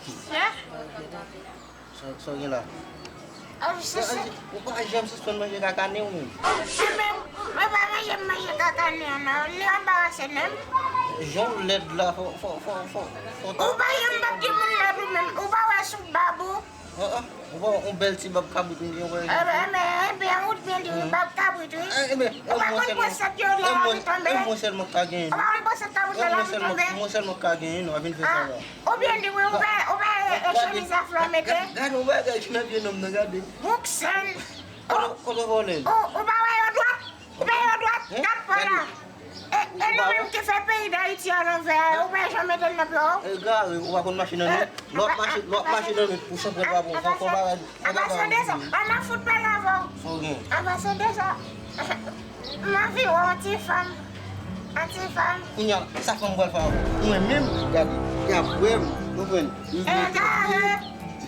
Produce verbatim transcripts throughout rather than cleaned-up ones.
Sa, sa w gen la? Ou pa janm sispann manje kaka nen ou menm? Mwen pa manje, m manje kaka nen an non. Li anbarase menm. Jan w lèd la, fò, fò, fò, fò, fò ta. Ou pa janm bat gen moun lèd ou menm. Ou pa wè sou bab ou? An, an, ou pa wè yon bèl ti bab kabrit m gen, wè. Enben, enben, ou t byen di wi, bab kabrit wi. Ou pa konn pran sèt yo lè lavi tonbe. E mwen sèlman k ka genyen. Ou pa konn pran sèt kabrit lè lavi tonbe. Mwen sèlman k ka genyen non, a vin fè sa la. Ou byen di wi, ou pa, ou pa e chemiz a flò mete. Gade yon bagay ki nan pye nonm nan, gade. Bouksen. Kote, kote w vòlè l? Ou, ou pa wè yo dwat? Ou pa wè yo dwat? Gad pa la. E, e nou menm ki fè peyi Dayiti a lanvè a, ou pa janm mete l nan pye w? Egare, ou pa konn mache nan nwit? Lè w ap mache, lè w ap mache nan nwit pou chanpwèl pa bon, fò, fò bagay. Anba sandesa, an ap fout pale avè w. Sa w gen? Anba sandesa. M anvi wè yon ti fanm. Yon ti fanm. Kounye a, sa fanm pral fè avè w? Mwen menm, gade, y ap wè m, konprann? M vye, egare,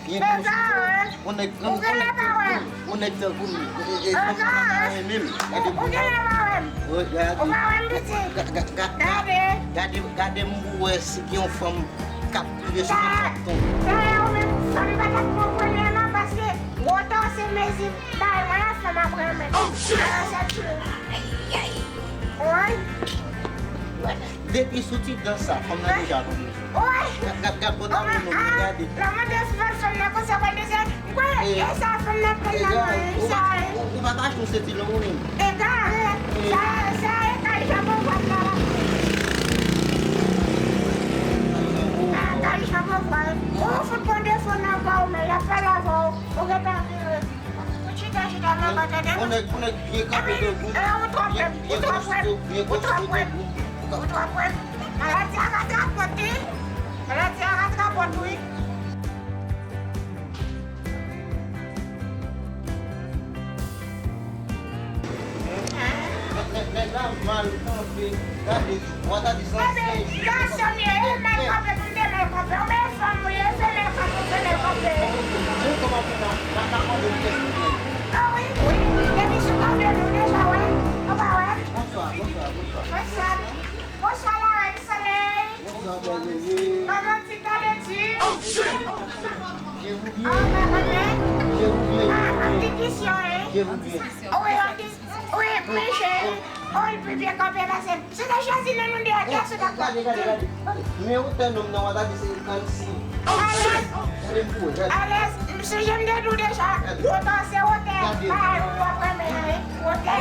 vye egare. Yon nèg, yon nèg tankou m. Yon nèg tankou m. E, e, fanm pa ka renmen m. Gade pou ou. Ou genlè pa wè m. Ou pa wè m piti. Gade. Gade, gade m pou wè si gen yon fanm k ap rive sou nenpòt ton. Dayè ou menm fanm pa t ap pran premyèman paske gwo tò se mezi bay mwen la fanm ap renmen. Sa ti. Woy. Depi sou ti dans sa, fanm nan deja konn li. Woy. Gad, gad, gad bò damoun nou, gade. Lanmou de fanm nan konsa, konn deja. Mwen, e sa fanm nan pran nan mwen, sa. Ou pa ka achte yon senti lan ou menm. Egare, sa, sa e kay Jean Paul la. A, kay Jean Paul. Ou fout pran defo nan kò w, men y ap pale avè w. Ou gentan vire. Ou chita, chita nan bò tande. Ou nèg, ou nèg byen kanpe tankou. Epi, e, ou twò fèb, ou twò fèb, ou twò fèb. Ou twò fèb. Maladi a ka trapòt wi. Maladi a ka trapòt wi. Nèg, nèg, nèg la mal kanpe. Gade, w a ta di sa. Ebyen, gason m ye, e mal kanpe, pou m te mal kanpe. Ou men fanm ou ye, femèl kanpe, femèl kanpe. Jan kòman pou nan, nan, nan mande m kèsyon. A wi, wi. Depi sou kanpe nou deja wè. Ou pa wè? Bonswa, bonswa, bonswa. Bonswa. Bonswa, la rèn solèy. Bonswa, bonswa. Kòman ti gade di? Je vous bien. Ah, pa konnen. Je vous bien. Ah, an ti kisyon, hein? Je vous bien. Wi, an ti, wi, men cheri. Oh, li pi byen kanpe pase m. Si w te chwazi nan nou de a, kiyès ou t ap pran? Gade, gade, gade. Men wotè nonm nan, w a ta di se yon grann si. Alèz. Gade m pou wè, gade. Alèz, m sonje m te di w deja. Gade. Wotè se wotè. Gade. Pa ou w ap renmen an, wi. Wotè.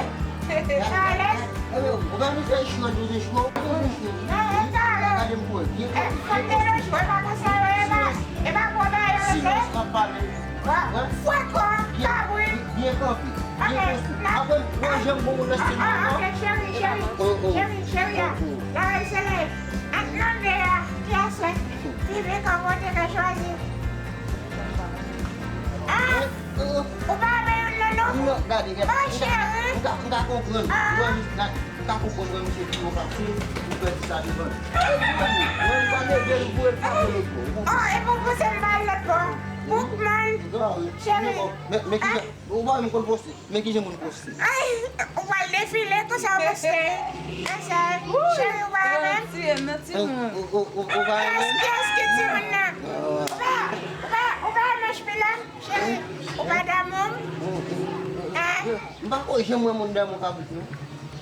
Alèz. Ebyen, ou pa vin fè chou an douz chou, ou pa vin fè chou. Non, e talè. Gade m pou wè. Byen kanpe. Fòk te nan chou, e pa konsa yo ye, e pa, e pa gwo bagay yo ye. Silans, pa pale. Fwèt kò, kabrit. Byen kanpe. Byen kanpe. Apre, mwen, janm bon moun nan se non, non. Ok, cheri, cheri. Oh, oh. Cheri, cheri, a. Oh, oh. La rèn solèy. Ant nou de a, kiyès wè? Pipi kòman w te ka chwazi? Ah, ou pa renmen youn nan nou? Non, gade, gade. Oh, cheri. M ka, m ka konprann. Ah. Mwen jis gade. M ka konprann wè misye pi wo pase, ou pèdi sa devan l. Mwen, m pa leve l pou l frape lòt bò, ou konprann? Oh, epi w pouse m ba l lòt bò. Boukman, cheri. Men, men, men ki jan, ou pa menm konn poste. Men ki jan moun poste. Ay, ou pral defile konsa w poste. Mesye, cheri, ou pa renmen? Ou, ou, ou, ou pa renmen? Kiyès, kiyès ki timoun nan? Ou pa, ou pa, ou pa renmen H P la? Cheri, ou pa damou m? Hein? M pa ko janm wè moun damou kabrit, non.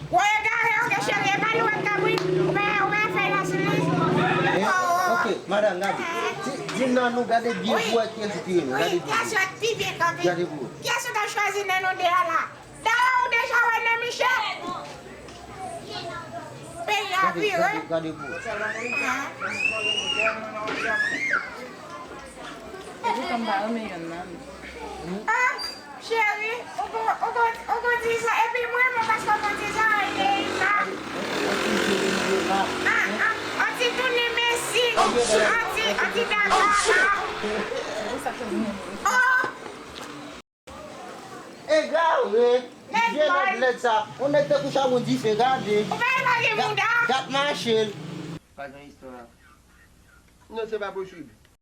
Woy egare, ok, cheri, e pa li wè kabrit. Ou pa, ou pa fè la sou li. Eh, oh, oh. Ok, madanm, gade. Di, di nan nou, gade byen pou wè kiyès ki pi renmen. Wi, gade byen. Kiyès wè ki pi byen kanpe? Gade pou wè. Kiyès ou ta chwazi nan nou de a la? Dayè, ou deja wè nan Michel. Peyi a vire. Gade, gade, gade pou. Ah. Epi kòm pa renmen yonn nan. Ah, cheri, ou gon, ou gon, ou gon ti zan, epi mwen, mwen paske ou gon ti zan, e, e, sa. Ah, ah, on ti tounen Messi, on ti, on ti Daka, ah. Oh! Egare, vye nèg lèd sa. On nèg tankou chabon dife, gade. Ou pa lage mouda. Gad mache l. Pa gen istwa. Non, se pa posib.